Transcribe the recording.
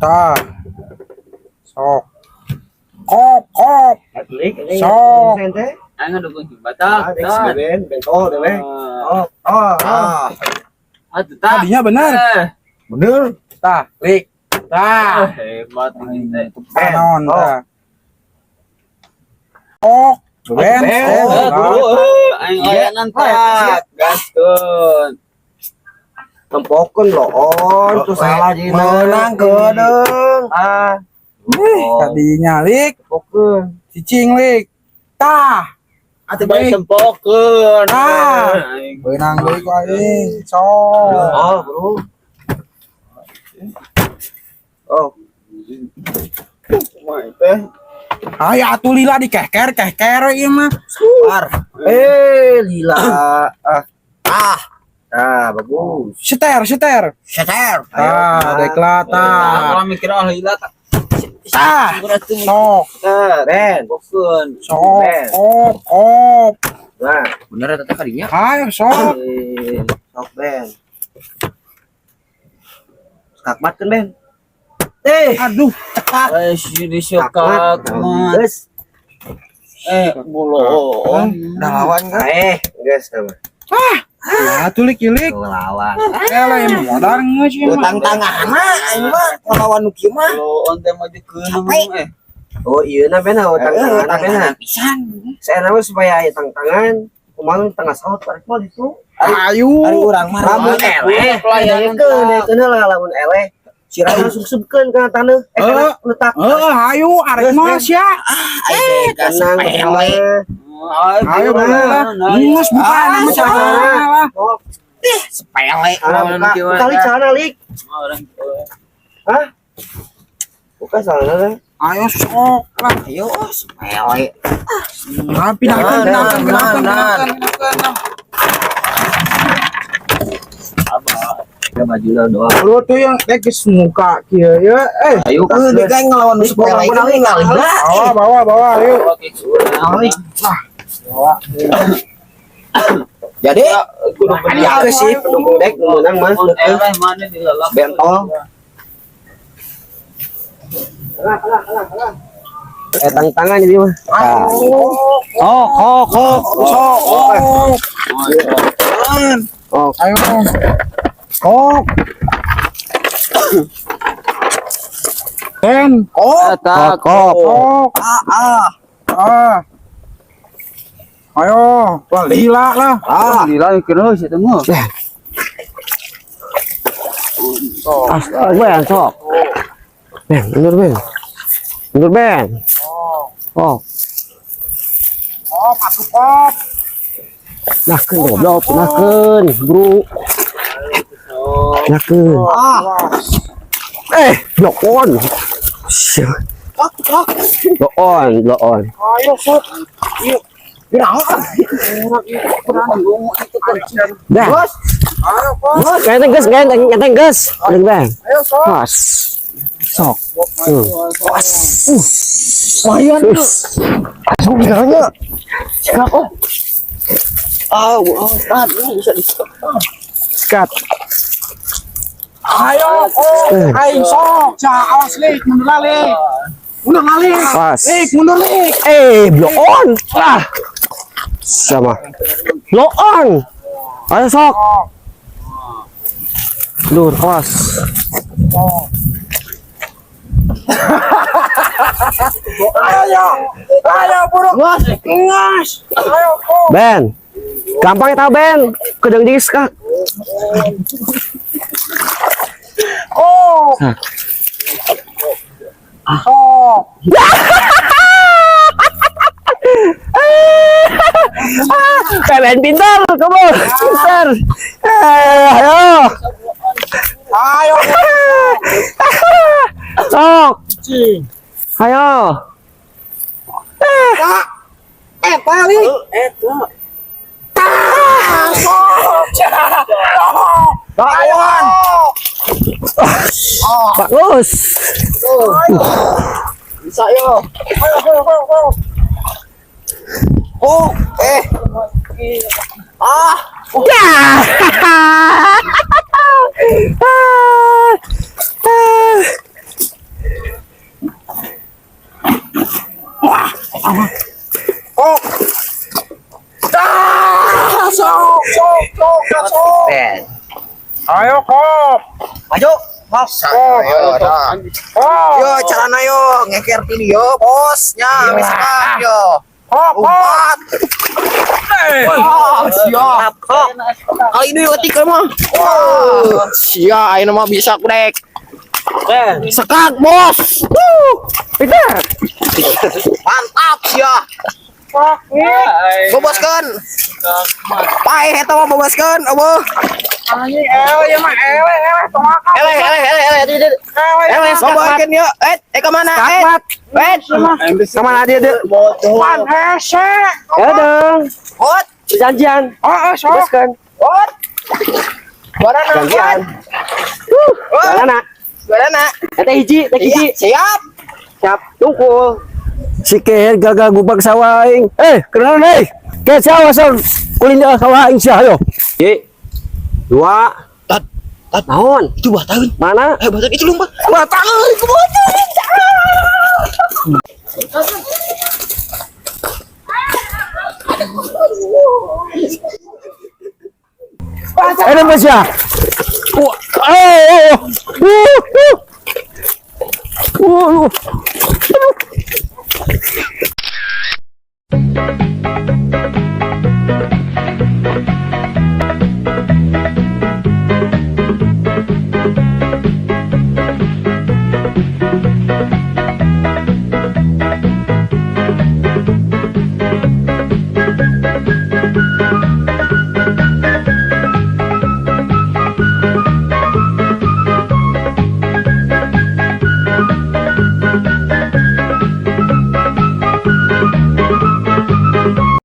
Tah. Sok. Kop, kop. Lik ini. Sok. Ente. Aing ngedukung si Batak. Ah, dek si Ben, bentol deh. Oh, oh, ah. Atuh tah. Tadinya bener. Eh, Bener. Tah, lik. Tah. Hebat ini teh. Panon Oh. tah. Ok. Ben. Ben. Oh, Eh, tah. buru, aing layanan tah. Gaskeun. Tempokeun loon tuh salah jadi Menang kedeung. Ah, Ih, tadinya lik. tempokeun. Cicing lik. Tah. Atuh bae tempokeun. Ah. Aing. Beunang deui ku aing. Sok. Oh, bro. Oh, Kumaha teh? Ayo atuh lila dikeker keker ieu mah. Par. eh lila. Ah, Ah, ah bagus. Seter, seter. seter. Tah, deklat tah. Kalau mikir ah lila tah. Tah. Sok, Tah, Ben. tempokeun. sok, Ben. kop, kop. Nah, Bener eta teh kadinya. Ayo sok. eh, sok Ben. Skakmat kan Ben? Eh, Aduh, cekak. Eh, si di syokak mah. Geus. Eh, bolong. Udah lawan kan? Eh, geus sama. Ya tuh lik lik. Lawan. Eh lah yang modal geus ieu mah. Utang tangan aing mah ngelawan nu kieu mah. Bolong teh maju keun eh. Oh iya na Ben, oh Eh, tang tangan Ben. tangan pisan. Saya nama supaya aya tang tangan, kumaha tengah saut tarik mah itu. Ayo. Ari urang mah Lamun eleh, Pelayanan keun keun lah lamun eleh. Sirah langsung sebkeun kana taneuh, eh kana Eh. letak. Eh, ayo arek mah sia. Eh, Tenang, sepele. Ayo bener lah. Nges bukan Ah, nama celana lah. Oh, Sepele. ah, buka, buka lik celana lik. Orang Hah? Buka celana lah. Ayo sok lah. Ayo sepele. Nah, pindahkan, Nah, pindahkan, nah, pindahkan, nah. pindahkan, pindahkan. Ya bajunya doang. Lu tuh yang dek geus muka kieu ya. Eh, Ayo Eh, dia kan ngelawan nu sepele Bawa, ini ngalila. bawa, bawa, bawa, ayo. Oke, Lah, Jadi kudu bener. ada sih Pendukung dek menang mas. Eleh mana dilalap. Bentol. Eh tang tangan jadi mah. Ayo. Oh, kok kok Sok, sok. Oh, Ayo. Kok. Ben, kok. Eta Kok. kok. Ah, ah. Ah. Ayo, wah lila lah. Ah, Lila kira sih tengah. Ah, Ben, sok. Ben, mundur Ben. Mundur Ben. Oh, Kop, atuh kop. nahkeun goblok, nahkeun, bro. Nahkeun. ah. Eh, block on. Kok kok. Block on, block on. Ayo sok. Dah. Bos. Ayo kop. Kayaknya gas, kayaknya kayaknya gas. Udah Ben. Ayo sok. Pas. Sok. Tuh. Pas. Lumayan tuh. Langsung caranya. Cekak oh. Ah, oh, tahan ini bisa di-stop. Sikat. Ayo kop. Ayo sok. Cah, awas lik, mundur lah lik. Mundur lah lik. Pas. Lik, mundur lik. Eh, block on. Ah. Sama. Block on. Ayo sok. Dur, awas. Ayo. Ayo buruk. Bos. Ngas. Ayo kop. Ben. Gampang ya Ben. Kedeng di skak. Kop. Sok. Ben pintar, kamu pintar. Eh, ayo. Ayo. Sok. Cing. Ayo. Eh, balik. Eta. Ah, sok. Ayo. Bagus. Bisa yo. Ayo, ayo, ayo, ayo. Oh, eh. Ah, Ya. Oh. Ah, sok, sok, sok, sok. Ben. Ayo kop. Maju. Kop. Ayo, dah. Kop. Yo, carana yo ngeker tini yo, bos. Nya, misalkan yo. Kop, kop. Umpat. Oh, Siap. Kok. Kali ini wetik mah. Wah, sia ayeuna mah bisa kudek. Sekak, bos. Pintar. Mantap sia. Kop. Boboskeun. Paeh eta mah boboskeun, eueuh. Anjing, ewe ya mah ewe, ewe tong akal. Eleh, eleh, eleh, eleh, eleh. Ewe, Eleh, Boboskeun yo. Eh, eh kemana? Eh, eh. Kemana dia, Dek? Pan hese. Ya dong. Hot, Janjian. Oh, oh, sok. Teruskan. hot. Barana, Janjian. hot. Mana? Barana. Eta hiji, teh hiji. Iya, siap. Siap, tungkul. Si Keher gagal gubak sawah aing. Eh, kenal nih. Ke sawah sawah kulin sawah aing sia ayo. Ji. Dua. Tat, tat. Naon? Itu bataun. Mana? Eh, bataun itu lompat. Bataun, itu bataun. Eh, apa sia? Wah, eh, eh, eh. Uh, uh. Uh, uh.